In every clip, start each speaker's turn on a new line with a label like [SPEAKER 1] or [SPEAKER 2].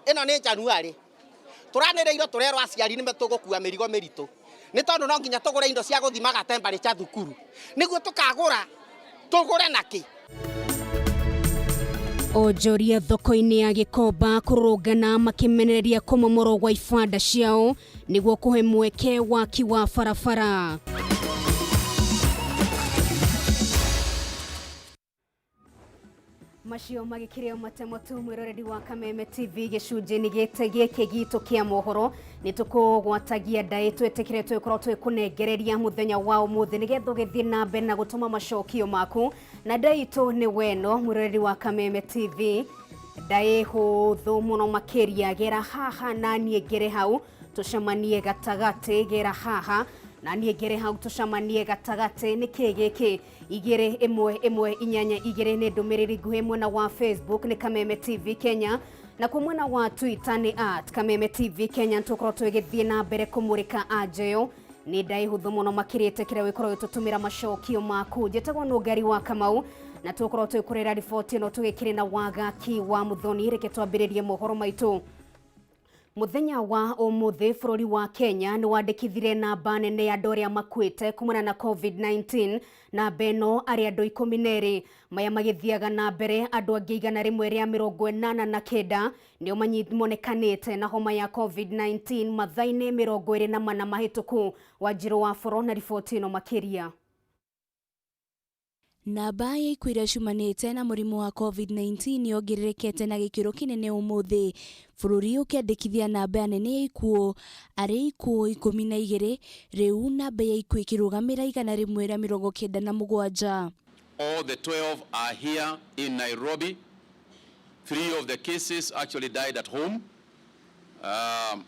[SPEAKER 1] Ĩno nĩ January. Tũranĩrĩirwo tũrerwo aciari nĩ tũgũkua mĩrigo mĩritũ. Nĩ tondũ no nginya tũgũre indo cia gũthimaga temperature thukuru. Nĩguo tũkagũra tũgũre nakĩ?
[SPEAKER 2] Onjoria thoko-inĩ ya Gĩkomba kũrũrũngana makĩmenereria kũmomorwo gwa ibanda ciao nĩguo kũhe mweke waki wa barabara. Macio magĩkĩrĩo matemo tu mwĩroreri wa Kameme TV gĩcunjĩ-inĩ gĩkĩ gitũ kĩa mohoro nĩ tũkũgwatagia ndaĩ twĩtĩkĩre twĩkorwo twĩkũnengereria mũthenya wa ũmũthĩ nĩgetha ũgĩthiĩ na mbere na gũtũma macokio maku na ndaĩ itũ nĩ weno mwĩroreri wa Kameme TV ndaĩ hũthũ mũno makĩria gera haha na niĩ ngere hau tũcemanie gatagatĩ gera haha na niĩ ngere hau tũcemanie gatagatĩ nĩ kĩ gĩkĩ igĩrĩ ĩmwe ĩmwe inyanya igĩrĩ nĩ ndũmĩrĩri nguhĩ mwena wa Facebook nĩ Kameme TV Kenya na kuo mwena wa Twitter nĩ at Kameme TV Kenya tũkorwo twĩgĩthiĩ na mbere kũmũrĩka anjeo nĩ ndaĩ hũthũ mũno makĩrĩte kĩrĩa wĩkorwo ũgĩtũtũmĩra macokio maku njĩtagwo Nũngari wa Kamau na tũkorwo twĩkũrĩra riboti ĩno tũgĩkĩrĩ na Wagaki wa Mũthoni. Reke twambĩrĩrie mohoro maitũ. Mũthenya wa ũmũthĩ bũrũri wa Kenya nĩ wandĩkithire namba nene ya andũ arĩa makuĩte kumana na COVID-19. Namba ĩno arĩ andũ 12. Maya magĩthiaga na mbere andũ angĩ 189 nĩo monekanĩte na homa ya COVID-19 mathaa-inĩ 24 mahĩtũku. Wanjirũ wa Boro na riboti ĩno makĩria.
[SPEAKER 3] Namba ya ikuũ iria ciumanĩte na mũrimũ wa COVID-19 yongererekete na gĩkĩro kĩnene ũmũthĩ, bũrũri ũkĩandĩkithia namba nene ya ikuũ arĩ ikuũ 12, rĩu namba ya ikuũ ĩkĩrũgamĩra 197.
[SPEAKER 4] All the 12 are here in Nairobi. 3 of the cases actually died at home,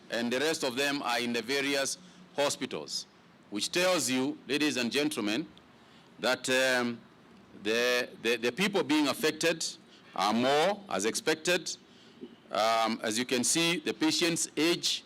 [SPEAKER 4] and the rest of them are in the various hospitals, which tells you, ladies and gentlemen, that the people being affected are more, as expected. As you can see, the patient's age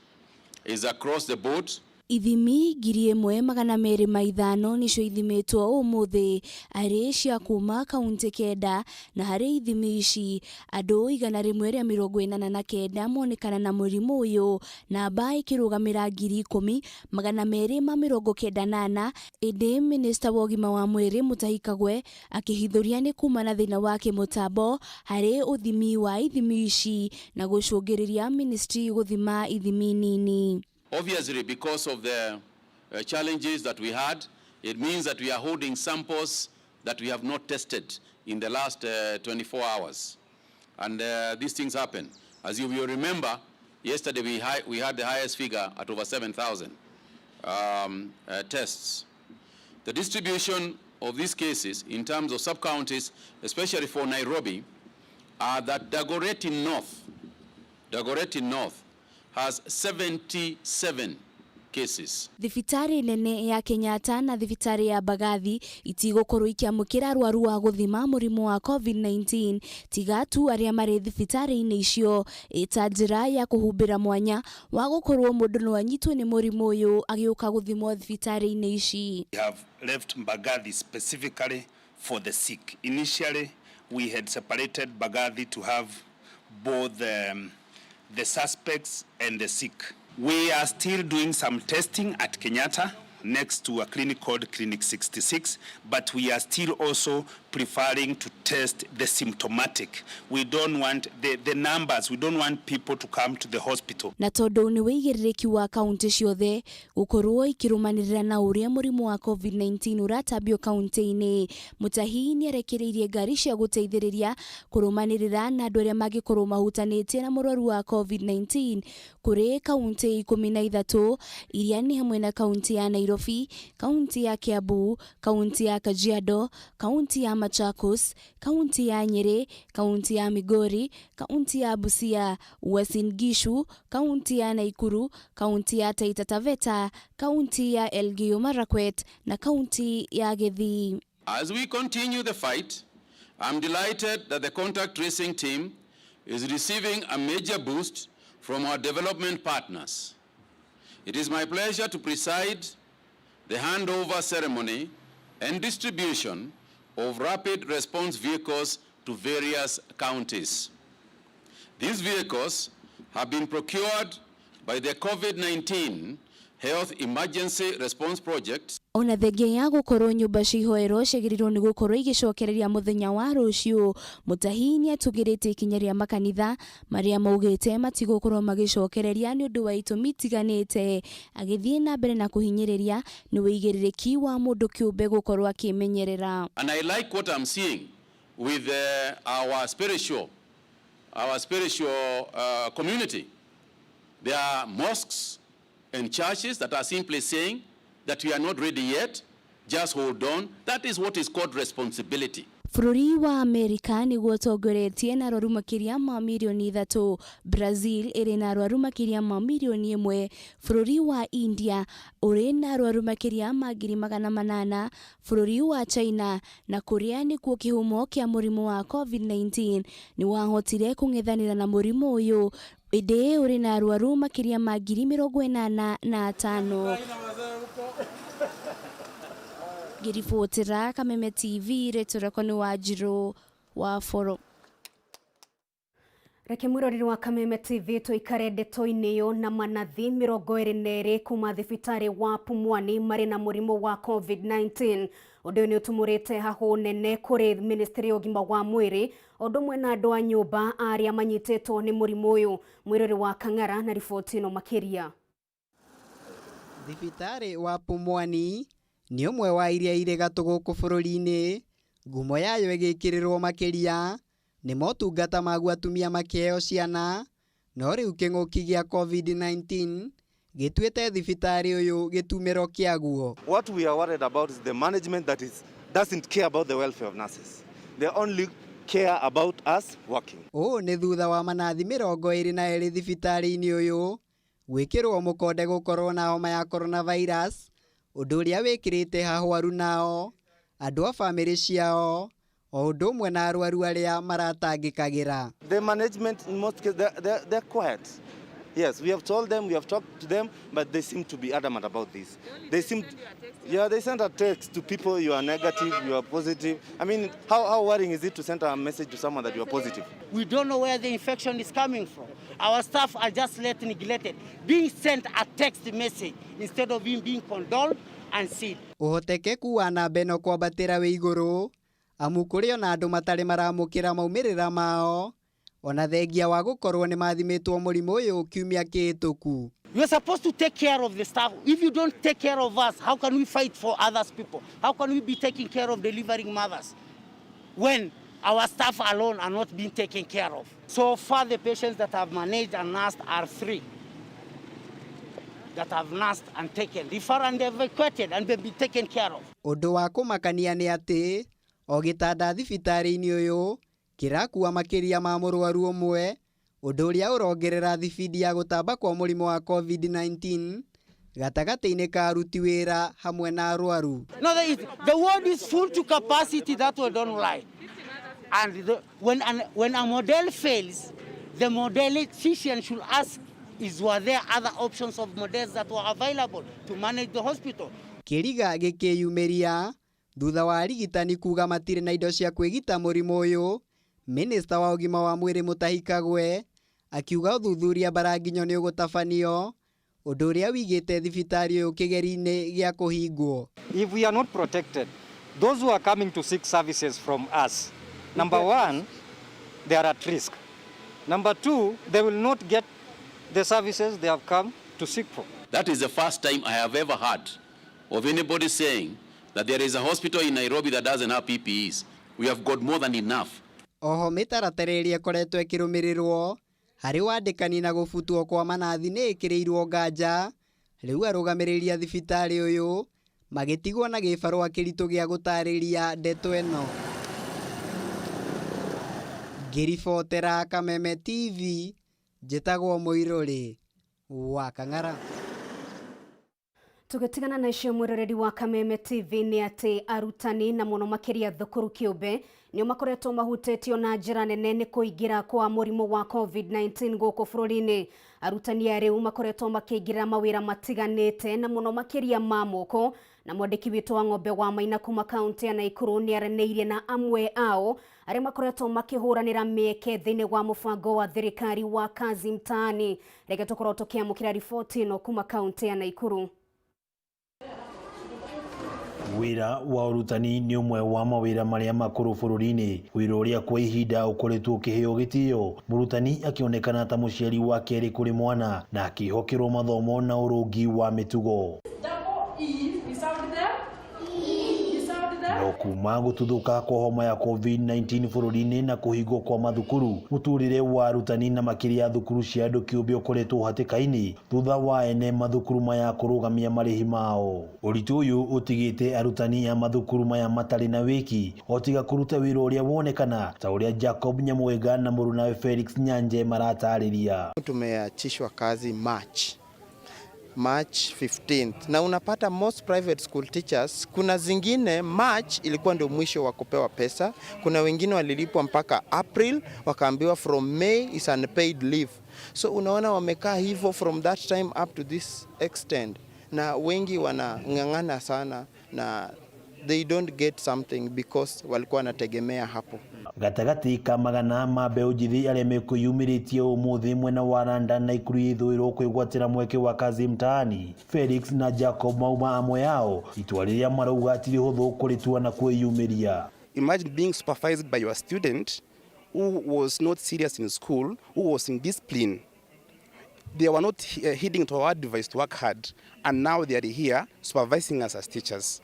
[SPEAKER 4] is across the board.
[SPEAKER 3] Ithimi 1205 nicio ithimĩtwo ũmũthĩ arĩ cia kuma kaunti 9 na harĩ ithimi ici andũ 189 monekana na mũrimũ ũyũ, namba ĩkĩrũgamĩra 10,294. Ĩndĩ minista wa ũgima wa mwĩrĩ Mutahi Kagwe akĩhithũria nĩ kuma na thĩna wa kĩmũtambo harĩ ũthimi wa ithimi ici na gũcũngĩrĩria ministry gũthima ithimi nini.
[SPEAKER 4] Obviously, because of the challenges that we had, it means that we are holding samples that we have not tested in the last 24 hours. And these things happen. As you will remember, yesterday we had the highest figure at over 7,000 tests. The distribution of these cases in terms of sub-counties, especially for Nairobi, are that Dagoretti North has 77 cases.
[SPEAKER 3] Thibitarĩ nene ya Kenyatta na thibitarĩ ya Mbagathi itigũkorwo ikĩamũkĩra arwaru a gũthima mũrimũ wa COVID-19 tiga tu arĩa marĩ thibitarĩ-inĩ icio, ĩta njĩra ya kũhumbĩra mwanya wa gũkorwo mũndũ no anyitwo nĩ mũrimũ ũyũ agĩũka gũthimwo thibitarĩ-inĩ ici.
[SPEAKER 5] We have left Mbagathi specifically for the sick. Initially, we had separated Mbagathi to have both the suspects and the sick. We are still doing some testing at Kenyatta next to a clinic called Clinic 66, but we are still also preferring to test the symptomatic. We don't want the numbers, we don't want people to come to the hospital.
[SPEAKER 3] Na tondũ nĩ wĩigĩrĩrĩki wa kaunti ciothe gũkorwo ikĩrũmanĩrĩra na ũrĩa mũrimũ wa COVID-19 ũratambio kaunti-inĩ, Mutahi nĩ arekereirie ngari cia gũteithĩrĩria kũrũmanĩrĩra na andũ arĩa mangĩkorwo mahutanĩtie na mũrwaru wa COVID-19 kũrĩ kaunti 13 iria nĩ hamwe na kaunti ya Nairobi, kaunti ya Kiambu, kaunti ya Kajiado, kaunti ya Machakos, kaunti ya Nyeri, kaunti ya Migori, kaunti ya Busia, Uasin Gishu, kaunti ya Nakuru, kaunti ya Taita Taveta, kaunti ya Elgeyo Marakwet na kaunti ya Githii.
[SPEAKER 4] As we continue the fight, I'm delighted that the contact tracing team is receiving a major boost from our development partners. It is my pleasure to preside the handover ceremony and distribution of rapid response vehicles to various counties. These vehicles Have been procured by the COVID-19 Health Emergency Response Project.
[SPEAKER 3] Ona thengia ya gũkorwo nyũmba cia ihoero ciagĩrĩirwo nĩ gũkorwo igĩcokereria mũthenya wa rũciũ, Mutahi nĩatũgĩrĩtie ikinya rĩa makanitha marĩa maugĩte matigũkorwo magĩcokereria nĩ ũndũ wa itũmi itiganĩte, agĩthiĩ na mbere na kũhinyĩrĩria nĩ wĩigĩrĩrĩki wa mũndũ kĩũmbe gũkorwo akĩmenyerera.
[SPEAKER 4] And I like what I'm seeing with our spiritual community. There are mosques and churches that are simply saying that we are not ready yet, just hold on. That is what is called responsibility.
[SPEAKER 3] Bũrũri wa Amerika nĩguo ũtongoretie na arwaru makĩria ma mirioni 3, Brazil ĩrĩ na arwaru makĩria ma mirioni 1, bũrũri wa India ũrĩ na arwaru makĩria ma 800,000, bũrũri wa China na kũrĩa nĩkuo kĩhumo kĩa mũrimũ wa COVID-19 nĩ wahotire kũng'ethanĩra na mũrimũ ũyũ ĩndĩ ũrĩ na arwaru makĩria ma 85,000. Ngĩribotera Kameme TV, rĩtwa rĩakwa nĩ Wanjirũ wa Boro.
[SPEAKER 2] Reke mwĩroreri wa Kameme TV tũikare ndeto-inĩ ĩyo na manathi 22 kuma thibitarĩ wa Pumwani marĩ na mũrimũ wa COVID-19. Ũndũ ũyũ nĩ ũtumũrĩte hahũ nene kũrĩ ministry ya ũgima wa mwĩrĩ o ũndũ ũmwe na andũ a nyũmba arĩa manyitĩtwo nĩ mũrimũ ũyũ. Mwĩrori wa Kang'ara na riboti ĩno makĩria.
[SPEAKER 6] Thibitarĩ wa Pumwani nĩ ũmwe wa iria irĩ gatũ gũkũ bũrũri-inĩ, ngumo yayo ĩgĩkĩrĩrwo makĩria nĩ motungata maguo atumia makĩheo ciana, no rĩu kĩng'ũki gĩa COVID-19 gĩtuĩte thibitarĩ ũyũ gĩtumĩro kĩaguo.
[SPEAKER 7] What we are worried about is the management that doesn't care about the welfare of nurses. They only care about us working.
[SPEAKER 6] Ũũ nĩ thutha wa manathi 22 thibitarĩ-inĩ ũyũ gwĩkĩrwo mũkonde gũkorwo na homa ya coronavirus, ũndũ ũrĩa wĩkĩrĩte hahwaru nao andũ a bamĩrĩ ciao o ũndũ ũmwe na arwaru arĩa maratangĩkagĩra.
[SPEAKER 7] The management, in most cases, they're quiet. Yes, we have told them, we have talked to them, but they seem to be adamant about this. They seem, yeah, they send a text to people, you are negative, you are positive. I mean, how worrying is it to send a message to someone that you are positive?
[SPEAKER 8] We don't know where the infection is coming from. Our staff are just left neglected, being sent a text message instead of being condoled and seen.
[SPEAKER 6] Ũhotekeku wa namba ĩno kwambatĩra wĩ igũrũ amu kũrĩ ona andũ matarĩ maramũkĩra maumĩrĩra mao ona thengia wa gũkorwo nĩ mathimĩtwo mũrimũ ũyũ kiumia kĩhĩtũku.
[SPEAKER 8] You are supposed to take care of the staff. If you don't take care of us, how can we fight for others people? How can we be taking care of delivering mothers when our staff alone are not being taken care of? So far, the patients that have managed and nursed are 3 that have nursed and taken, referred and evacuated and been taken care of.
[SPEAKER 6] Ũndũ wa kũmakania nĩ atĩ o gĩtanda thibitarĩ-inĩ ũyũ kĩrakua makĩria ma mũrwaru ũmwe, ũndũ ũrĩa ũrongerera thibindi ya gũtamba kwa mũrimũ wa COVID-19 gatagatĩ-inĩ ka aruti wĩra hamwe na arwaru.
[SPEAKER 8] No, the ward is full to capacity, that we don't lie. And when a model fails, the modelician should ask, were there other options of models that were available to manage the hospital?
[SPEAKER 6] Kĩriga gĩkĩyumĩria thutha wa arigitani kuga matirĩ na indo cia kwĩgita mũrimũ ũyũ, Minista wa ũgima wa mwĩrĩ Mutahi Kagwe akiuga ũthuthuria mbaranginyo nĩ ũgũtabanio, ũndũ ũrĩa wigĩte thibitarĩ ũyũ kĩgeri-inĩ gĩa kũhingwo.
[SPEAKER 9] If we are not protected, those who are coming to seek services from us, number one, they are at risk. Number two, they will not get the services they have come to seek for.
[SPEAKER 4] That is the first time I have ever heard of anybody saying that there is a hospital in Nairobi that doesn't have PPEs. We have got more than enough.
[SPEAKER 6] Oho mĩtaratara ĩrĩa ĩkoretwo ĩkĩrũmĩrĩrwo harĩ wandĩkani na gũbutwo kwa manathi nĩ ĩkĩrĩirwo nganja, rĩu arũgamĩrĩri a thibitarĩ ũyũ magĩtigwo na gĩbarũa kĩritũ gĩa gũtarĩria ndeto ĩno. Ngĩribotera Kameme TV, njĩtagwo Mũirũrĩ wa Kang'ara.
[SPEAKER 2] Tũgĩtigana na icio mwĩroreri wa Kameme TV nĩ atĩ arutani na mũno makĩria thukuru kĩũmbe nĩo makoretwo mahutĩtio na njĩra nene nĩ kũingĩra kwa mũrimũ wa COVID-19 gũkũ bũrũri-inĩ. Arutani a rĩu makoretwo makĩingĩra mawĩra matiganĩte na mũno makĩria ma moko na Na mwandĩki witũ wa Ng'ombe wa Maina kuma kaunti ya Naikuru nĩ aranĩirie na amwe ao arĩa makoretwo makĩhũranĩra mĩeke thĩinĩ wa mũbango wa thirikari wa Kazi Mtaani. Reke tũkorwo tũkĩamũkĩra riboti ĩno kuma kaunti ya Naikuru.
[SPEAKER 10] Wĩra wa ũrutani nĩ ũmwe wa mawĩra marĩa makũrũ bũrũri-inĩ, wĩra ũrĩa kwa ihinda ũkoretwo ũkĩheo gĩtĩo, mũrutani akĩonekana ta mũciari wa kerĩ kũrĩ mwana na akĩhokerwo mathomo na ũrũngi wa mĩtugo. No kuma gũtuthũka kwa homa ya COVID-19 bũrũri-inĩ na kũhingwo kwa mathukuru, mũtũrĩre wa arutani na makĩria thukuru cia andũ kĩũmbe ũkoretwo hatĩka-inĩ thutha wa ene mathukuru maya kũrũgamia marĩhi mao. Ũritũ ũyũ ũtigĩte arutani a mathukuru maya matarĩ na wĩki o tiga kũruta wĩra ũrĩa wonekana ta ũrĩa Jacob Nyamwega na mũrunawe Felix Nyanje maratarĩria.
[SPEAKER 11] Tumeachishwa kazi March 15th na unapata most private school teachers, kuna zingine March ilikuwa ndio mwisho wa kupewa pesa, kuna wengine walilipwa mpaka April wakaambiwa from May is unpaid leave. So unaona wamekaa hivyo from that time up to this extent, na wengi wanang'ang'ana sana na they don't get something because walikuwa wanategemea hapo.
[SPEAKER 10] Gatagatĩ ka magana ma mbeũ njĩthĩ arĩa mekwĩyumĩrĩtie ũmũthĩ mwena wa London na Ikuru ya ithũĩro kwĩgwatĩra mweke wa Kazi Mtaani, Felix na Jacob mauma amwe ao itua rĩrĩa marauga ti rĩhũthũ kũrĩtua na kwĩyumĩria.
[SPEAKER 12] Imagine being supervised by your student who was not serious in school, who was in discipline. They were not heeding to our advice to work hard, and now they are here supervising us as teachers.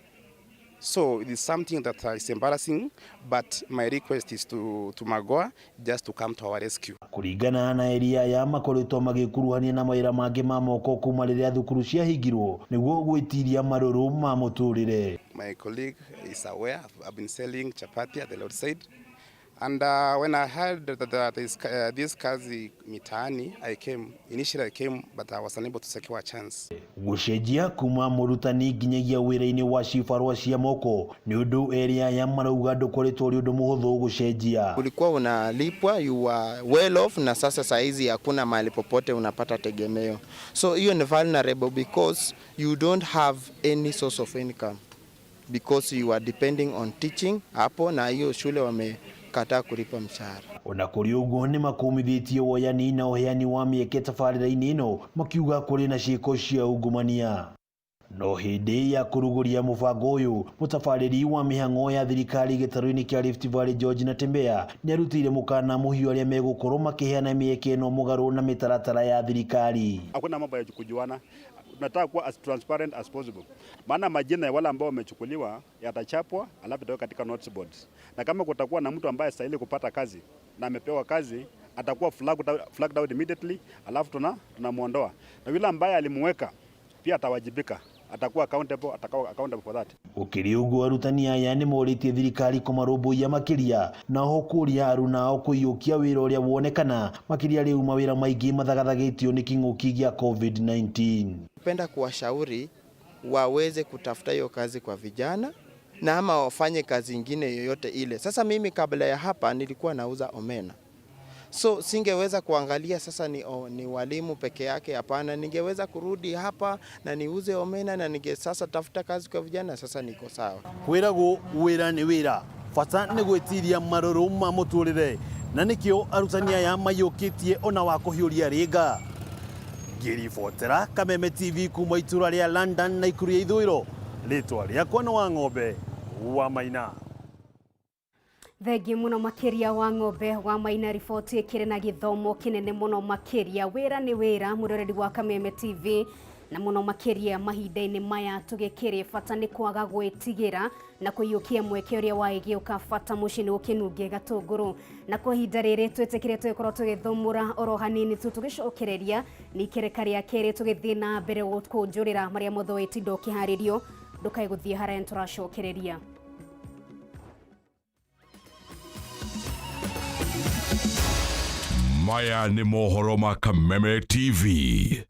[SPEAKER 12] So it is something that is embarrassing, but my request is to Magoha just to come to our rescue.
[SPEAKER 10] Kũringana na eri aya makoretwo magĩkuruhania na mawĩra mangĩ ma moko kuma rĩrĩa thukuru ciahingirwo nĩguo gwĩtiria marũrũ ma mũtũrĩre.
[SPEAKER 12] My colleague is aware I've been selling chapati at the roadside, and when I heard that this Kazi Mitaani, I came. Initially I came, but I was unable to secure a chance.
[SPEAKER 10] Gũcenjia kuma mũrutani nginyagia wĩra-inĩ wa cibarũa cia moko nĩ ũndũ eri aya marauga ndũkoretwo ũrĩ ũndũ mũhũthũ gũcenjia.
[SPEAKER 11] Ulikuwa unalipwa, you were well off, na sasa saizi hakuna mahali popote unapata tegemeo. So hiyo ni vulnerable because you don't have any source of income because you are depending on teaching hapo, na hiyo shule wamekataa kulipa mshahara.
[SPEAKER 10] Ona kũrĩ ũguo nĩ makũmithĩtie woyani na ũheani wa mĩeke tabarĩra-inĩ ĩno makiuga kũrĩ na ciĩko cia ungumania. No hĩndĩ ya kũrugũria mũbango ũyũ, mũtabarĩri wa mĩhang'o ya thirikari gĩtarũ-inĩ kĩa Rift Valley George Natembeya nĩarutĩire mũkana mũhiũ arĩa megũkorwo makĩheana mĩeke ĩno mũgarũ na mĩtaratara ya thirikari.
[SPEAKER 13] Hakuna mambo ya kujuana, tunataka kuwa as transparent as possible, maana majina ya wale ambao wamechukuliwa yatachapwa alafu itawekwa katika notice boards, na kama kutakuwa na mtu ambaye stahili kupata kazi na amepewa kazi atakuwa flagged out immediately, alafu tunamuondoa, na yule ambaye alimuweka pia atawajibika, atakuwa accountable, atakuwa accountable for that.
[SPEAKER 10] Gũkĩrĩ ũguo arutani aya nĩ morĩtie thirikari kũmarũmbũiya makĩria na oho kũria arunao kũiyũkia wĩra ũrĩa wonekana makĩria rĩu mawĩra maingĩ mathagathagĩtio nĩ kĩng'ũki gĩa COVID-19.
[SPEAKER 11] Penda kuwashauri waweze kutafuta hiyo kazi kwa vijana na ama wafanye kazi ingine yoyote ile. Sasa mimi kabla ya hapa nilikuwa nauza omena, so singeweza kuangalia sasa ni walimu peke yake, hapana. Ningeweza kurudi hapa na niuze omena na ninge sasa tafuta kazi kwa vijana, sasa niko sawa.
[SPEAKER 10] Kwĩragwo wĩra nĩ wĩra, bata nĩ gwĩtiria marũrũ ma mũtũrĩre, na nĩkĩo arutani aya maiyũkĩtie ona wa kũhiũria rĩnga. Ngĩribotera Kameme TV kuma itũra rĩa London na Ikuru ya ithũĩro, rĩtwa rĩakwa nĩ wa Ng'ombe wa Maina.
[SPEAKER 2] Thengiũ mũno makĩria wa Ng'ombe wa Maina, riboti ĩkĩrĩ na gĩthomo kĩnene mũno makĩria. Wĩra nĩ wĩra, mũroreri wa Kameme TV, na mũno makĩria mahinda-inĩ maya tũgĩkĩrĩ bata nĩ kwaga gwĩtigĩra na kũiyũkia mweke ũrĩa waĩgĩũka bata mũciĩ nĩ ũkĩnunge gatũngũrũ. Na kwa ihinda rĩrĩ twĩtĩkĩre tũgĩkorwo tũgĩthũmũra oro hanini tu tũgĩcokereria nĩ ikereka rĩa kerĩ tũgĩthiĩ na mbere gũkũnjũrĩra marĩa mothe wĩtinda ũkĩharĩrio. Ndũkae gũthiĩ haraya nĩtũracokereria.
[SPEAKER 14] Maya nĩ mohoro ma Kameme TV.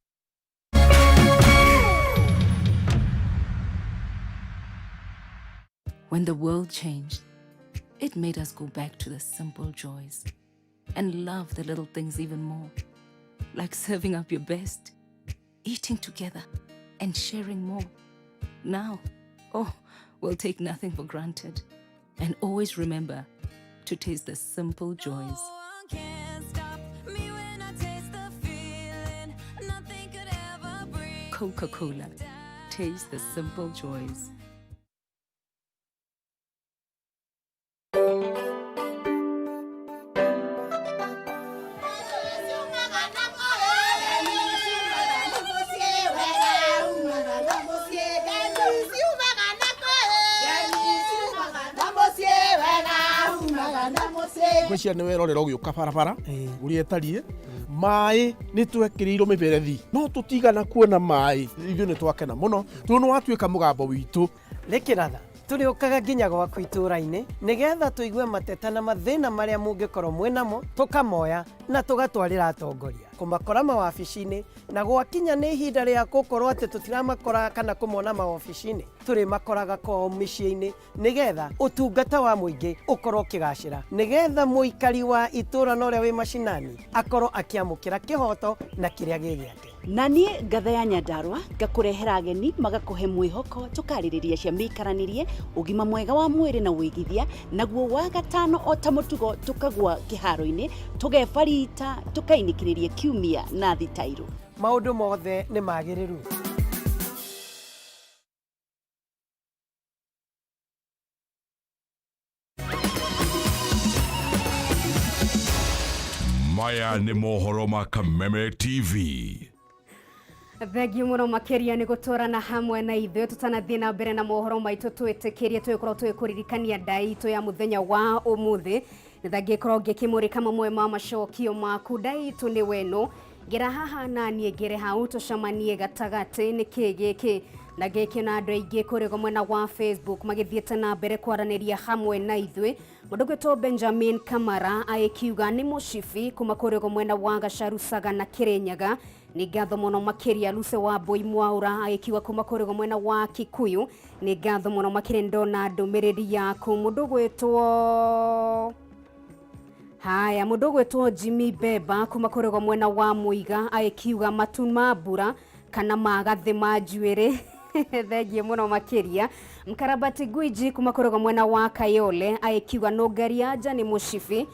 [SPEAKER 15] When the world changed, it made us go back to the simple joys and love the little things even more, like serving up your best, eating together, and sharing more. Now, Oh, we'll take nothing for granted. And always remember to taste the simple joys. Coca Cola. Taste the simple joys.
[SPEAKER 16] Ngwĩciria nĩ werorera ũgĩũka barabara ũrĩa ĩtariĩ maĩ nĩ twekĩrĩirwo mĩberethi no tũtigana kuona maĩ ithuĩ nĩ twakena mũno tondũ nĩ watuĩka mũgambo witũ.
[SPEAKER 17] Rĩkĩratha tũrĩũkaga nginya gwaku itũũra-inĩ nĩgetha tũigue mateta na mathĩna marĩa mũngĩkorwo mwĩnamo tũkamoya na tũgatwarĩra atongoria kũmakora mawabici-inĩ na gwakinya nĩ ihinda rĩa gũkorwo atĩ tũtiramakora kana kũmona mawabici-inĩ tũrĩmakoraga kwao mĩciĩ-inĩ nĩgetha ũtungata wa mũingĩ ũkorwo ũkĩgacĩra nĩgetha mũikari wa itũũra na ũrĩa wĩ macinani akorwo akĩamũkĩra kĩhoto na kĩrĩa gĩ gĩake.
[SPEAKER 18] Na niĩ ngatha ya Nyandarua ngakũrehera ageni magakũhe mwĩhoko tũkarĩrĩria cia mĩikaranĩrie ũgima mwega wa mwĩrĩ na wĩigithia naguo wa gatano o ta mũtugo tũkagwa kĩharo-inĩ tũgebarita tũkainĩkĩrĩria kiumia na thitairũ.
[SPEAKER 17] Maũndũ mothe nĩ magĩrĩru.
[SPEAKER 14] Maya nĩ mohoro ma Kameme TV.
[SPEAKER 2] Thengiũ mũno makĩria nĩ gũtwarana hamwe na ithuĩ tũtanathiĩ na mbere na mohoro maitũ twĩtĩkĩrie tũgĩkorwo tũgĩkũririkania ndai itũ ya mũthenya wa ũmũthĩ nĩ thangĩkorwo ngĩkĩmũrĩka mamwe ma macokio maku. Ndai itũ nĩ weno ngera haha na niĩ ngere hau tũcemanie gatagatĩ nĩ kĩ gĩkĩ na gĩkĩ na andũ aingĩ kũrĩa mwena wa Facebook magĩthiĩte na mbere kwaranĩria hamwe na ithuĩ. Mũndũ gwĩtwo Benjamin Kamara agĩkiuga nĩ mũcibi kuma kũrĩa mwena wa Gacaru Saga na Kĩrĩnyaga. Nĩ ngatho mũno makĩria. Luce wa Mbui Mwaura agĩkiuga kuma kũrĩa mwena wa Kikuyu. Nĩ ngatho mũno makĩria ndona ndũmĩrĩri yaku. Mũndũ gwĩtwo haya mũndũ gwĩtwo Jimmy Beba kuma kũrĩa mwena wa Muiga agĩkiuga matu ma mbura kana magathĩ ma njuĩrĩ. Thengiũ mũno makĩria. Mkarabati Gwiji kuma kũrĩa mwena wa Kayole agĩkiuga nũngarianja nĩ mũcibi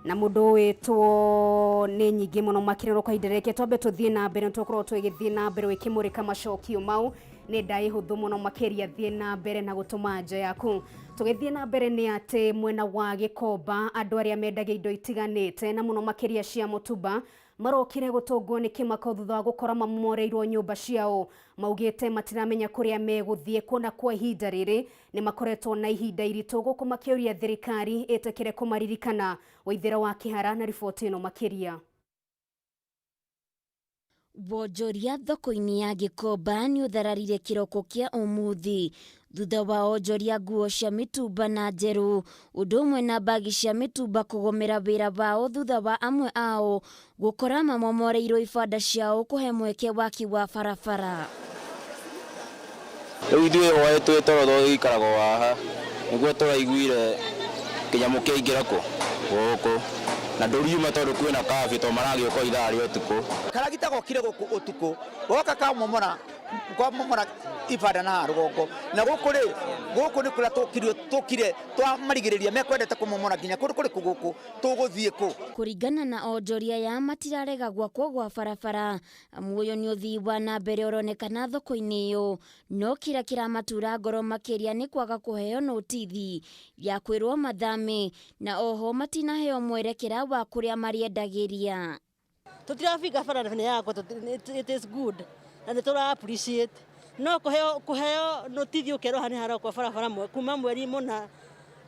[SPEAKER 2] na mũndũ wĩtwo nĩ nyingĩ mũno makĩria kwa ihinda rĩkĩ twambe tũthiĩ na mbere tũkorwo tũgĩthiĩ na mbere ũkĩmũrĩka macokio mau nĩ ndaĩ hũthũ mũno makĩria thiĩ na mbere na gũtũma nja yaku. Tũgĩthiĩ na mbere nĩ atĩ mwena wa Gĩkomba andũ arĩa mendagia indo itiganĩte na mũno makĩria cia mũtumba marokire gũtũngwo nĩ kĩmako thutha wa gũkora mamomoreirwo nyũmba ciao. Maugĩte matiramenya kũrĩa megũthiĩ kuona kwa ihinda rĩrĩ nĩ makoretwo na ihinda iritũ gũkũ makĩũria thirikari ĩtĩkĩre kũmaririkana. Waithera wa Kĩhara na riboti ĩno makĩria.
[SPEAKER 19] Wonjoria thoko-inĩ ya Gĩkomba nĩ ũthararire kĩroko kĩa ũmũthĩ thutha wa onjoria nguo cia mĩtumba na njerũ ũndũ ũmwe na mbagi cia mĩtumba kũgomera wĩra wao thutha wa amwe ao gũkora mamomoreirwo ibanda ciao kũhe mweke waki wa barabara.
[SPEAKER 20] Rĩu ithuĩ hwaĩ twĩ toro tũgĩikaragwo haha nĩguo tũraiguire kĩnyamũ kĩaingĩra kũ gũkũ na ndũriuma tondũ kwĩna kabi tondũ maragĩũka ithaa rĩa ũtukũ.
[SPEAKER 21] Karagita gokire gũkũ ũtukũ goka kamomora kwamomora ibanda na rũgongo na gũkũ rĩ gũkũ nĩ kũrĩa tũkire twamarigĩrĩria mekwendete kũmomora nginya kũndũ kũrĩkũ gũkũ tũgũthiĩ kũ.
[SPEAKER 19] Kũringana na onjoria ya matirarega gwakwo gwa barabara muoyo nĩ ũthii wa na mbere ũronekana thoko-inĩ ĩyo no kĩrĩa kĩramatura ngoro makĩria nĩ kwaga kũheo notithi ya kwĩrwo mathame na oho matinaheo mwerekera wa kũrĩa marĩendagĩria.
[SPEAKER 22] Tũtirabinga barabara yakwa, it is good na nĩ tũra appreciate no kũheo notithi ũkerwo haha nĩ harakwo barabara kuma mweri mũna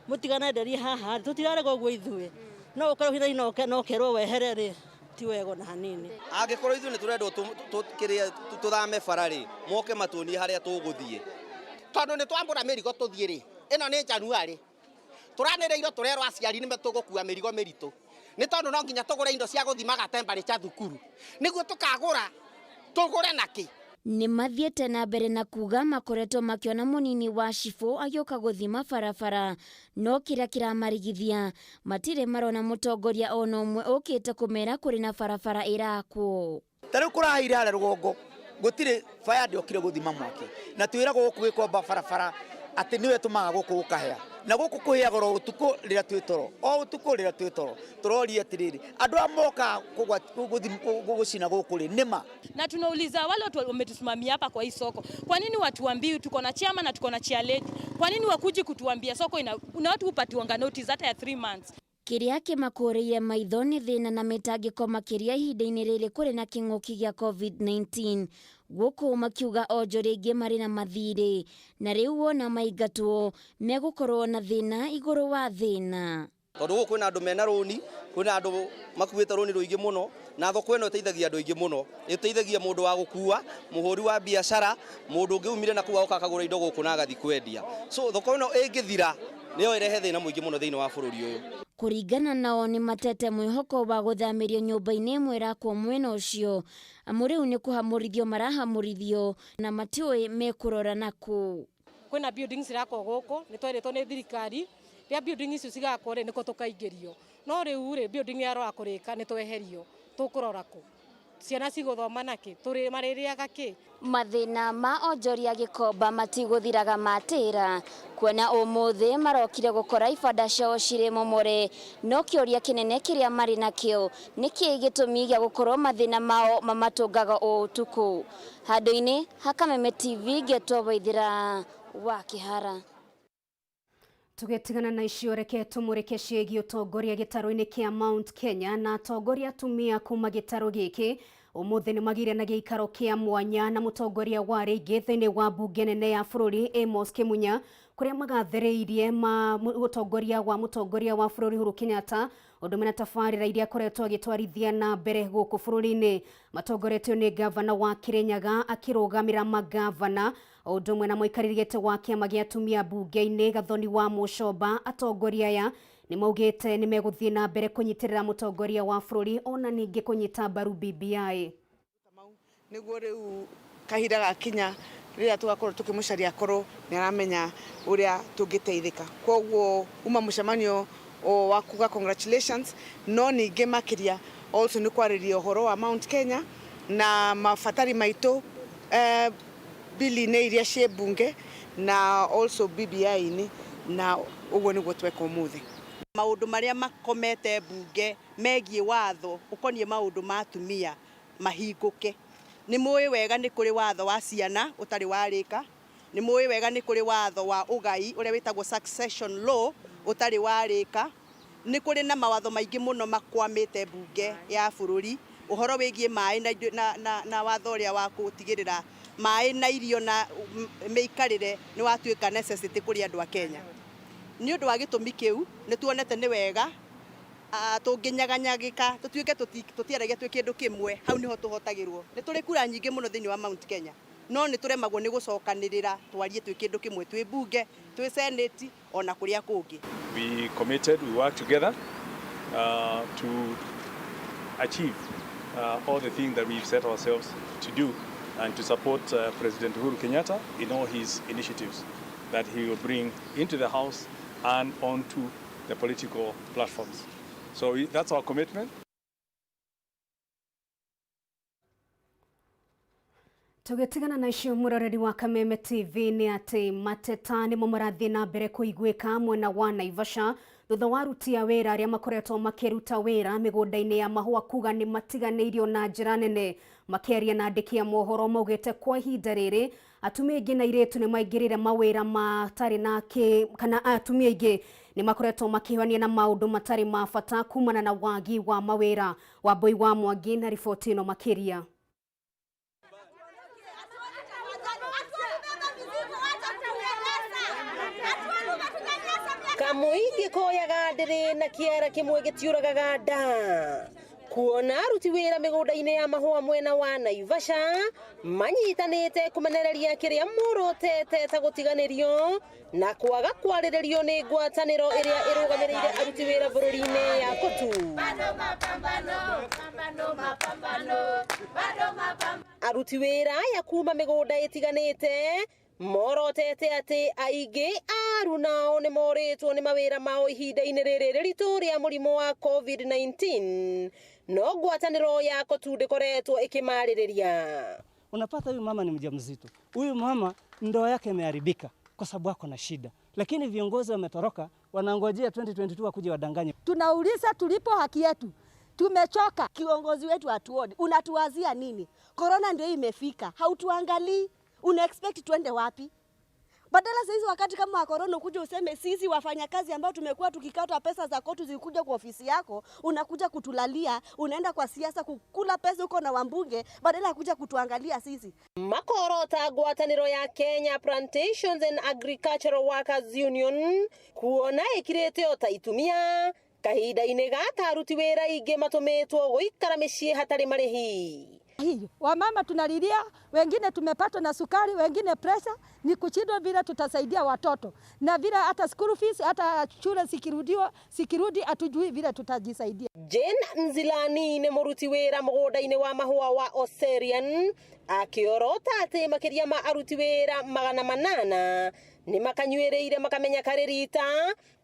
[SPEAKER 22] mũtiganenderie haha tũtirarega ũguo ithuĩ no ũkorwo hihi no kerwo wehere rĩ ti wega ona hanini.
[SPEAKER 23] Angĩkorwo ithuĩ nĩ tũrendwo kĩrĩa tũthame bara rĩ moke matuonie harĩa tũgũthiĩ
[SPEAKER 1] tondũ nĩ twambũra mĩrigo tũthiĩ rĩ ĩno nĩ January tũranĩrĩirwo tũrerwo aciari nĩ tũgũkua mĩrigo mĩritũ nĩ tondũ no nginya tũgũre indo cia gũthimaga temperature thukuru nĩguo tũkagũra tũgũre nakĩ.
[SPEAKER 19] Nĩ mathiĩte na mbere na kuga makoretwo makĩona mũnini wa cibũ agĩũka gũthima barabara no kĩrĩa kĩramarigithia matirĩ marona mũtongoria ona ũmwe ũkĩte kũmera kũrĩ na barabara ĩrakwo.
[SPEAKER 21] Ta rĩu kũrahaire harĩa rũgongo gũtirĩ fire ndĩokire gũthima mwaki na twĩragwo gũkũ Gĩkomba barabara Atĩ nĩwe tũmaga gũkũ gũkahĩa na gũkũ kũhĩaga oro ũtukũ rĩrĩa twĩ toro, o ũtukũ rĩrĩa twĩ toro. Tũroria atĩrĩrĩ, andũ aya mokaga gũcina gũkũ rĩ nĩma?
[SPEAKER 3] Na tunauliza wale watu wametusimamia hapa kwa hii soko, kwa nini watuambii tuko na chairman na tuko na chair lady? Kwa nini wakuji kutuambia soko ina na watu hupatiwanga notice hata ya 3 months?
[SPEAKER 19] Kĩrĩa kĩmakũrĩire maitho nĩ thĩna na mĩtangĩko makĩria ihinda-inĩ rĩrĩ kũrĩ na kĩng'ũki gĩa COVID-19, gũkũ makiuga onjoria aingĩ marĩ na mathirĩ na rĩu wona maingatwo megũkorwo na thĩna igũrũ wa thĩna.
[SPEAKER 23] Tondũ gũkũ kwĩna andũ mena rũni, kwĩna andũ makuĩte rũni rũingĩ mũno, na thoko ĩno ĩteithagia andũ aingĩ mũno. Ĩteithagia mũndũ wa gũkua, mũhũri wa biacara, mũndũ ũngĩ umire na kũu agoka akagũra indo gũkũ na agathiĩ kwendia. So thoko ĩno ĩngĩthira nĩyo ĩrehe thĩna mũingĩ mũno thĩinĩ wa bũrũri ũyũ.
[SPEAKER 19] Kũringana nao nĩ matete mwĩhoko wa gũthamĩrio nyũmba-inĩ ĩmwe ĩrakwo mwena ũcio, amu rĩu nĩ kũhamũrithio marahamũrithio na matiũĩ mekũrora nakũ.
[SPEAKER 5] Kwĩna buildings irakwo gũkũ, nĩ twerĩtwo nĩ thirikari rĩa building icio cigakwo rĩ nĩkuo tũkaingĩrio, no rĩu rĩ building yarora kũrĩka nĩ tweherio, tũkũrora kũ? Ciana cigũthoma nakĩ? Tũrĩ marĩrĩaga kĩ?
[SPEAKER 19] Mathĩna ma onjoria Gĩkomba matigũthiraga matĩra, kuona ũmũthĩ marokire gũkora ibanda ciao cirĩ momore, no kĩũria kĩnene kĩrĩa marĩ nakĩo nĩ kĩĩ gĩtũmi gĩa gũkorwo mathĩna mao mamatũngaga o ũtukũ. Handũ-inĩ ha Kameme TV ngetwo Waithĩra wa Kĩhara.
[SPEAKER 2] Tũgĩtigana na icio, reke tũmũrĩke ciĩgiĩ ũtongoria gĩtarũ-inĩ kĩa Mount Kenya, na atongoria atumia kuma gĩtarũ gĩkĩ ũmũthĩ nĩ magĩire na gĩikaro kĩa mwanya na mũtongoria wa rĩngĩ thĩinĩ wa mbunge nene ya bũrũri Amos Kĩmunya, kũrĩa magathĩrĩirie ũtongoria wa mũtongoria wa bũrũri Uhuru Kenyatta ũndũ ũmwe na tabarĩra iria akoretwo agĩtwarithia na mbere gũkũ bũrũri-inĩ. Matongoretio nĩ gavana wa Kirinyaga akĩrũgamĩra magavana ũndũ ũmwe na mũikarĩri gĩtĩ wa kĩama gĩa atumia mbunge-inĩ Gathoni wa Mũcomba. Atongoria aya nĩ maugĩte nĩ megũthiĩ na mbere kũnyitĩrĩra mũtongoria wa bũrũri ona ningĩ kũnyita mbaru BBI.
[SPEAKER 7] Nĩguo rĩu kahinda gakinya rĩrĩa tũgakorwo tũkĩmũcaria akorwo nĩ aramenya ũrĩa tũngĩteithĩka. Koguo uma mũcemanio wa kuga congratulations, no ningĩ makĩria also nĩ kwarĩria ũhoro wa Mount Kenya na mabatari maitũ bili-inĩ iria ciĩ mbunge na also BBI-inĩ, na ũguo nĩguo tweka ũmũthĩ.
[SPEAKER 24] Maũndũ marĩa makomete mbunge megiĩ watho ũkoniĩ maũndũ ma atumia mahingũke. Nĩ mũĩ wega nĩ kũrĩ watho wa ciana ũtarĩ warĩka, nĩ mũĩ wega nĩ kũrĩ watho wa ũgai ũrĩa wĩtagwo succession law ũtarĩ warĩka, nĩ kũrĩ na mawatho maingĩ mũno makwamĩte mbunge ya bũrũri ũhoro wĩgiĩ maĩ na watho ũrĩa wa gũtigĩrĩra maĩ na irio na mĩikarĩre nĩ watuĩka necessity kũrĩ andũ a Kenya. Nĩ ũndũ wa gĩtũmi kĩu nĩ tuonete nĩ wega tũngĩnyaganyagĩka tũtuĩke tũtiaragia twĩ kĩndũ kĩmwe, hau nĩho tũhotagĩrwo. Nĩ tũrĩ kura nyingĩ mũno thĩinĩ wa Mount Kenya, no nĩ tũremagwo nĩ gũcokanĩrĩra twarie twĩ kĩndũ kĩmwe, twĩ mbunge, twĩ senate ona kũrĩa kũngĩ.
[SPEAKER 25] We committed, we worked together to achieve all the things that we've set ourselves to do and to support President Uhuru Kenyatta in all his initiatives that he will bring into the House and onto the political platforms. So that's our commitment.
[SPEAKER 2] Tũgĩtigana na icio mũroreri wa Kameme TV nĩ atĩ mateta nĩmo marathiĩ na mbere kũiguĩka mwena wa Naivasha thutha wa aruti a wĩra arĩa makoretwo makĩruta wĩra mĩgũnda-inĩ ya mahũa kuga nĩ matiganĩirio na njĩra nene. Makĩaria na andĩki a mohoro maugĩte kwa ihinda rĩrĩ atumia aingĩ na airĩtu nĩ maingĩrĩre mawĩra matarĩ na kana atumia aingĩ nĩ makoretwo makĩhiũrania na maũndũ matarĩ ma bata kumana na wagi wa mawĩra. Wambui wa Mwangi na riboti ĩno makĩria.
[SPEAKER 26] Kamũingĩ koyaga ndĩrĩ na kĩara kĩmwe gĩtiũragaga nda. Kuona aruti wĩra mĩgũnda-inĩ ya mahũa mwena wa Naivasha manyitanĩte kũmenereria kĩrĩa morotete ta gũtiganĩrio na kwaga kwarĩrĩrio nĩ ngwatanĩro ĩrĩa ĩrũgamĩrĩire aruti wĩra bũrũri-inĩ ya Kotu. Aruti wĩra aya kuma mĩgũnda ĩtiganĩte morotete atĩ aingĩ aru nao nĩ morĩtwo nĩ mawĩra mao ihinda-inĩ rĩrĩ rĩritũ rĩa mũrimũ wa COVID-19, no ngwatanĩro ya Kotu ndĩkoretwo ĩkĩmarĩrĩria.
[SPEAKER 27] Unapata huyu mama ni mjamzito, huyu mama ndoa yake imeharibika
[SPEAKER 4] kwa sababu wako na shida, lakini viongozi wametoroka, wanangojea 2022 wakuje wadanganye.
[SPEAKER 6] Tunauliza tulipo haki yetu, tumechoka.
[SPEAKER 8] Kiongozi wetu hatuoni, unatuwazia nini? Korona ndio imefika, hautuangalii, una expect tuende wapi? Badala saizi wakati kama wa korona ukuja useme sisi wafanyakazi ambao tumekuwa tukikata pesa za kotu zikuja kwa ofisi yako, unakuja kutulalia, unaenda kwa siasa kukula pesa huko na wambunge, badala ya kuja kutuangalia sisi.
[SPEAKER 26] Makorota ngwatanĩro ya Kenya Plantations and Agricultural Workers Union kuona ĩkirĩte o ta itumia kahinda-inĩ gaka aruti wĩra aingĩ matũmĩtwo gũikara mĩciĩ hatarĩ marĩhi.
[SPEAKER 6] Hiyo wamama tunalilia, wengine tumepatwa na sukari, wengine pressure, ni kushindwa vile tutasaidia watoto na vile hata school fees, hata shule zikirudiwa, zikirudi hatujui vile tutajisaidia.
[SPEAKER 26] Jane Nzilani nĩ mũruti wĩra mũgũnda-inĩ wa mahũa wa Oserian akĩorota atĩ makĩria ma aruti wĩra 800 nĩ makanyuĩrĩire makamenya karĩ rita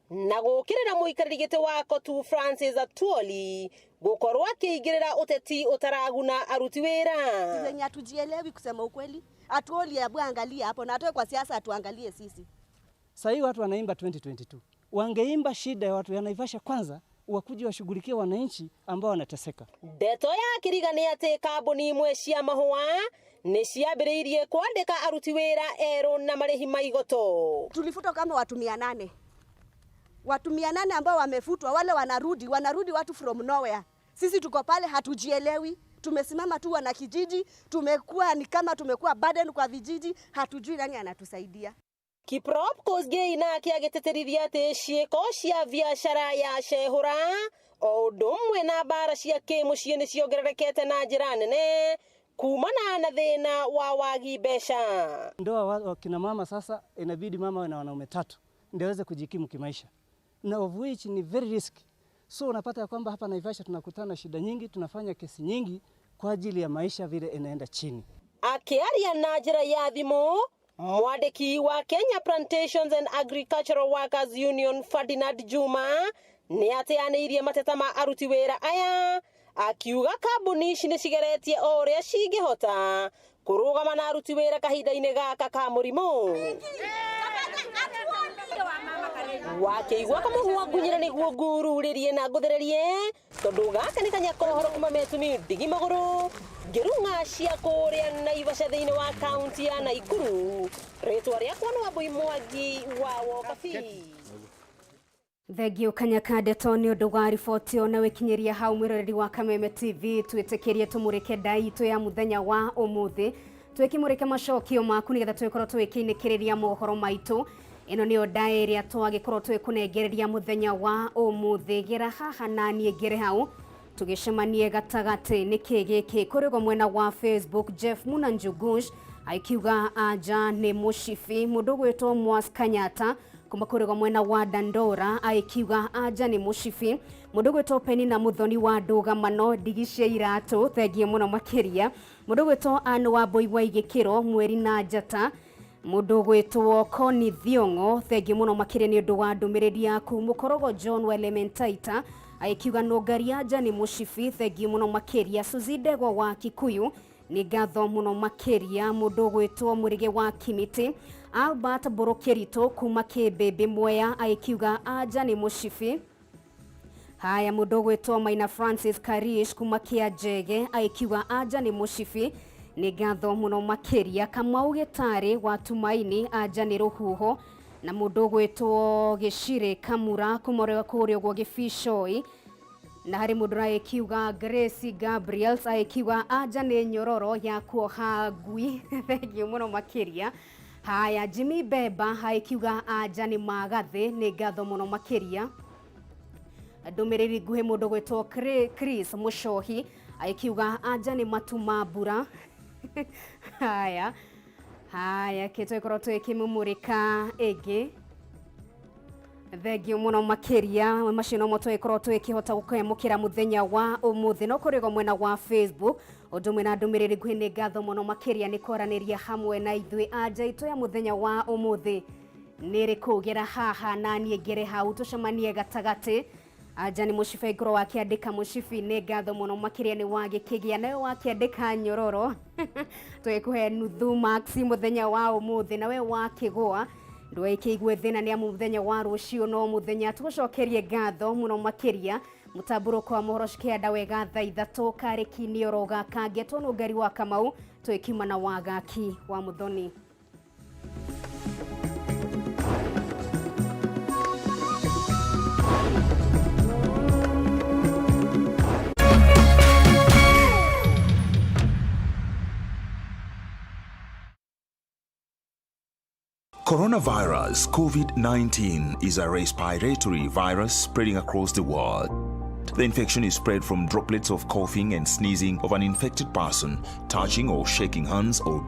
[SPEAKER 26] na gũkĩrĩra mũikarĩri gĩtĩ wa Kotu Francis Atwoli gũkorwo akĩingĩrĩra ũteti ũtaraguna aruti wĩra.
[SPEAKER 8] Zenye hatujielewi kusema ukweli, Atuoli hebu angalia hapo na atoe kwa siasa atuangalie sisi.
[SPEAKER 4] Sasa hii watu wanaimba 2022, wangeimba shida ya watu ya Naivasha kwanza, wakuje washughulikie wananchi ambao wanateseka.
[SPEAKER 26] Ndeto ya Kiriga nĩ atĩ kambuni imwe cia mahũa nĩ ciambĩrĩirie kwandĩka aruti wĩra erũ na marĩhi ma igoto.
[SPEAKER 8] Tulifutwa kama watu 800. Watu 800 ambao wamefutwa, wale wanarudi, wanarudi watu from nowhere. Sisi tuko pale hatujielewi, tumesimama tu wana kijiji, tumekuwa ni kama tumekuwa burden kwa vijiji, hatujui nani anatusaidia.
[SPEAKER 26] Kiprop Kosgei nake agĩtĩtĩrithia atĩ ciĩko cia biacara ya cehũra o ũndũ ũmwe na mbara cia kĩmũciĩ nĩ ciongererekete na njĩra nene kumana na thĩna wa wagi mbeca.
[SPEAKER 4] Ndoa wa kina mama sasa inabidi mama awe na wanaume tatu ndio aweze kujikimu kimaisha, na of which ni very risky. So unapata ya kwamba hapa Naivasha tunakutana na shida nyingi, tunafanya kesi nyingi kwa ajili ya maisha vile inaenda chini.
[SPEAKER 26] Akĩaria na njĩra ya thimũ mwandĩki wa Kenya Plantations and Agricultural Workers Union Ferdinand Juma nĩ ateanĩirie mateta ma aruti wĩra aya akiuga kambuni ici nĩ cigeretie o ũrĩa cingĩhota kũrũgama na aruti wĩra kahinda-inĩ gaka ka mũrimũ. Wakĩigua kamũhua ngunyĩre nĩguo ngururĩrie na ngũthererie tondũ gaka nĩ kanya kohoro kuma metumi ndigi magũrũ ngĩrung'a cia kũrĩa Naivasha thĩinĩ wa kaunti ya Naikuru. Rĩtwa rĩakwa nĩ Wambui Mwangi wa Wokabi.
[SPEAKER 2] Thengio Kanyaka ndeto nĩ ũndũ wa riboti ĩyo na wĩkinyĩria hau mwĩroreri wa Kameme TV twĩtĩkĩrie tũmũrĩke ndai itũ ya mũthenya wa ũmũthĩ twĩkĩmũrĩke macokio maku nĩgetha twĩkorwo twĩkĩinĩkĩrĩria mohoro maitũ. Ĩno nĩyo ndai ĩrĩa twagĩkorwo twĩkũnengereria mũthenya wa ũmũthĩ. Gera haha na niĩ ngere hau tũgĩcemanie gatagatĩ. Nĩkĩ gĩkĩ kũrĩgo mwena wa Facebook? Jeff Muna Njugush akiuga anja nĩ mũcibi. Mũndũ ũgwĩtwo Mwas Kanyata kuma kũrĩgo mwena wa Dandora akiuga anja nĩ mũcibi. Mũndũ ũgwĩtwo Penina Muthoni wa Ndũgamano ndigi cia iratũ thengie mũno makĩria. Mũndũ ũgwĩtwo Anne wa Mbui wa Igĩkĩro mweri na njata. Mũndũ ũgwĩtwo Connie Thiong'o thengie mũno makĩria nĩ ũndũ wa ndũmĩrĩri yaku. Mũkorogo John wa Elementaita akiuga nũngari anja nĩ mũcibi thengie mũno makĩria. Suzy Ndegwa wa Kikuyu nĩ ngatho mũno makĩria. Mũndũ ũgwĩtwo Mũrĩge wa Kimiti Albert Borokĩritũ kuma Kĩmbĩmbĩ Mwea akiuga anja nĩ mũcibi. Haya, mũndũ ũgwĩtwo Maina Francis Karish kuma Kĩanjege akiuga anja nĩ mũcibi nĩ ngatho mũno makĩria. Kamau Gĩtarĩ wa Tumaini anja nĩ rũhuho. Na mũndũ ũgwĩtwo Gĩcirĩ Kamura kuma kũrĩa ũguo Gĩbicoi. Na harĩ mũndũ ũragĩkiuga Grace Gabriels agĩkiuga anja nĩ nyororo ya kuoha ngui thengio mũno makĩria. Haya, Jimmy Beba agĩkiuga anja nĩ magathĩ nĩ ngatho mũno makĩria. Ndũmĩrĩri nguhĩ mũndũ ũgwĩtwo Chris Mũcohi agĩkiuga anja nĩ matu ma mbura. Haya haya, kĩtwĩkorwo twĩkĩmũmũrĩka ĩngĩ thengio mũno makĩria. Macio nomo twĩkorwo twĩkĩhota gũkwamũkĩra mũthenya wa ũmũthĩ. No kũrĩgo mwena wa Facebook ũndũ ũmwe na ndũmĩrĩri nguhĩ nĩ ngatho mũno makĩria nĩ kwaranĩria hamwe na ithuĩ. Anja itũ ya mũthenya wa ũmũthĩ nĩ ĩrĩkũ? Gera haha na niĩ ngere hau tũcemanie gatagatĩ. Anja nĩ mũcibi ngoro wakĩandĩka mũcibi nĩ ngatho mũno makĩria nĩ wagĩkĩgĩa nawe wakĩandĩka nyororo twĩkũhe nuthu max mũthenya wa ũmũthĩ nawe wakĩgũa Ndũgakĩigue thĩna nĩ amu mũthenya wa rũciũ no mũthenya. Tũgũcokerie ngatho mũno makĩria. Mũtambũrũko wa mohoro cikĩanda wega thaa 3 karĩki nĩ oro gaka ngetwo nũngari wa Kamau twĩkiuma na wagaki wa Muthoni.
[SPEAKER 9] Coronavirus COVID-19 is a respiratory virus spreading across the world. The infection is spread from droplets of coughing and sneezing of an infected person, touching or shaking hands or